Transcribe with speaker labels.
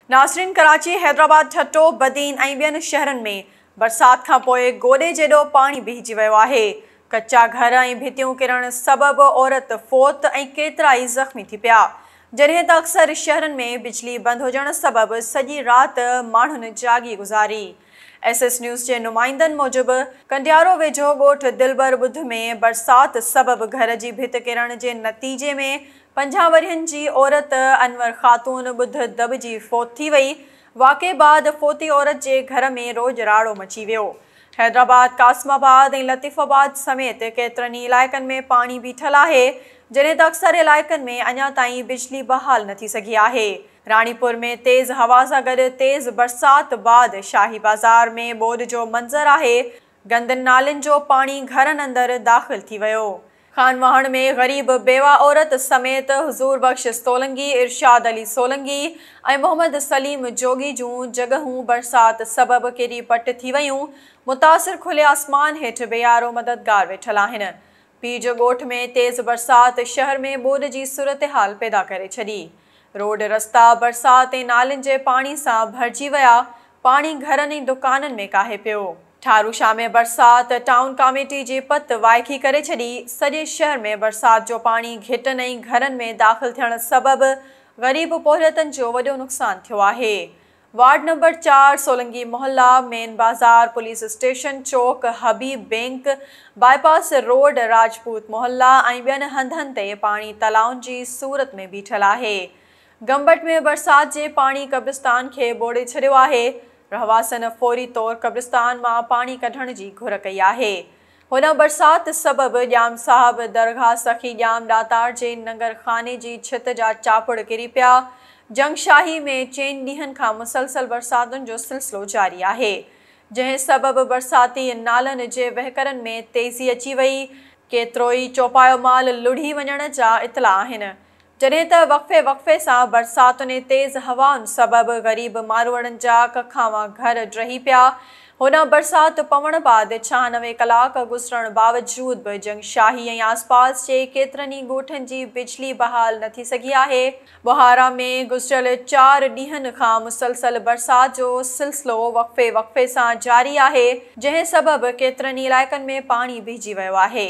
Speaker 1: ناظرين ڪراچي، حيدرآباد، ٺٽو، بدين ۽ ٻين شهرن ۾ برسات کانپوء گوڏي جيڏو پاڻي بيهجي ويو آهي. ڪچا گهر ۽ ڀتيون ڪرڻ سبب عورت فوت ۽ ڪيترائي زخمي ٿي پيا. جڏهن ته اڪثر شهرن ۾ بجلي بند هجڻ سبب سڄي رات ماڻهن جاڳي گذاري. ايس ايس نيوز جي نمائندن موجب ڪنڊيارو ويجهو ڳوٺ دلبر ٻڌ ۾ برسات سبب گهر جي ڀت ڪرڻ جي نتيجي ۾ 50 ورهين جي عورت انور خاتون ٻڌ دٻجي فوت ٿي وئي. واقعي بعد فوتي عورت جي گهر ۾ روڄ راڙو مچي ويو. حيدرآباد، قاسم آباد ۽ لطيف آباد سميت ڪيترن ئي علائقن ۾ پاڻي بيٺل آهي، جڏهن ته اڪثر علائقن ۾ اڃا تائين بجلي بحال نه ٿي سگهي آهي. راڻيپور ۾ تيز هوا سان گڏ تيز برسات بعد شاهي بازار ۾ ٻوڏ جو منظر آهي، گندن نالين جو پاڻي گهرن اندر داخل ٿي ويو. خانواهڻ ۾ غريب بيوه عورت سميت حضور بخش سولنگي، ارشاد علي سولنگي ۽ محمد سليم جوڳي جون جڳهون برسات سبب ڪري پٽ ٿي ويون، متاثر کلي آسمان هيٺ بي يارو مددگار ويٺل آهن. پير جو ڳوٺ ۾ تيز برسات شهر ۾ ٻوڏ جي صورتحال پيدا ڪري ڇڏي. روڊ رستا برسات ۽ نالين جي پاڻي سان ڀرجي ويا، پاڻي گهرن ۽ دڪانن ۾ ڪاهي پيو. ٺاروشاه ۾ برسات ٽائون ڪاميٽي جي پت وائکي ڪري ڇڏي، سڄي شهر ۾ برسات جو پاڻي گهٽن ۽ گهرن ۾ داخل ٿيڻ سبب غريب پورهيتن جو وڏو نقصان ٿيو آهي. وارڊ نمبر 4، سولنگي محلا، مين بازار، پوليس اسٽيشن چوڪ، حبيب بينڪ، باء پاس روڊ، راجپوت محلا ۽ ٻين هنڌن تي پاڻي تلائن جي صورت ۾ بيٺل آهي. گمبٽ ۾ برسات جي پاڻي قبرستان کي ٻوڙي ڇڏيو آهي، رهواسين فوري طور قبرستان مان پاڻي ڪڍڻ جي گهر ڪئي آهي. هوڏانهن برسات سبب ڄام صاحب درگاهه سخي ڄام ڏاتار جي ننگر خاني جي ڇت جا چاپڙ ڪري پيا. جنگشاهي ۾ چئن ڏينهن کان مسلسل برساتن جو سلسلو جاري آهي، جنهن سبب برساتي نالن جي وهڪرن ۾ تيزي اچي وئي، ڪيتروئي چوپايو مال لڙهي وڃڻ جا اطلاع آهن. جڏهن ته وقفي وقفي سان برساتن ۽ تيز هوائن سبب غريب ماروئڙن جا ڪکاوان گهر ڊهي پيا. هوڏانهن برسات پوڻ بعد 96 ڪلاڪ گذرڻ باوجود به جنگشاهي ۽ آسپاس جي ڪيترن ئي ڳوٺن جي بجلي بحال نه ٿي سگهي آهي. ٻهارا ۾ گذريل 4 ڏينهن کان مسلسل برسات جو سلسلو وقفي وقفي سان جاري آهي، جنهن سبب ڪيترن ئي علائقن ۾ پاڻي بيهجي ويو آهي.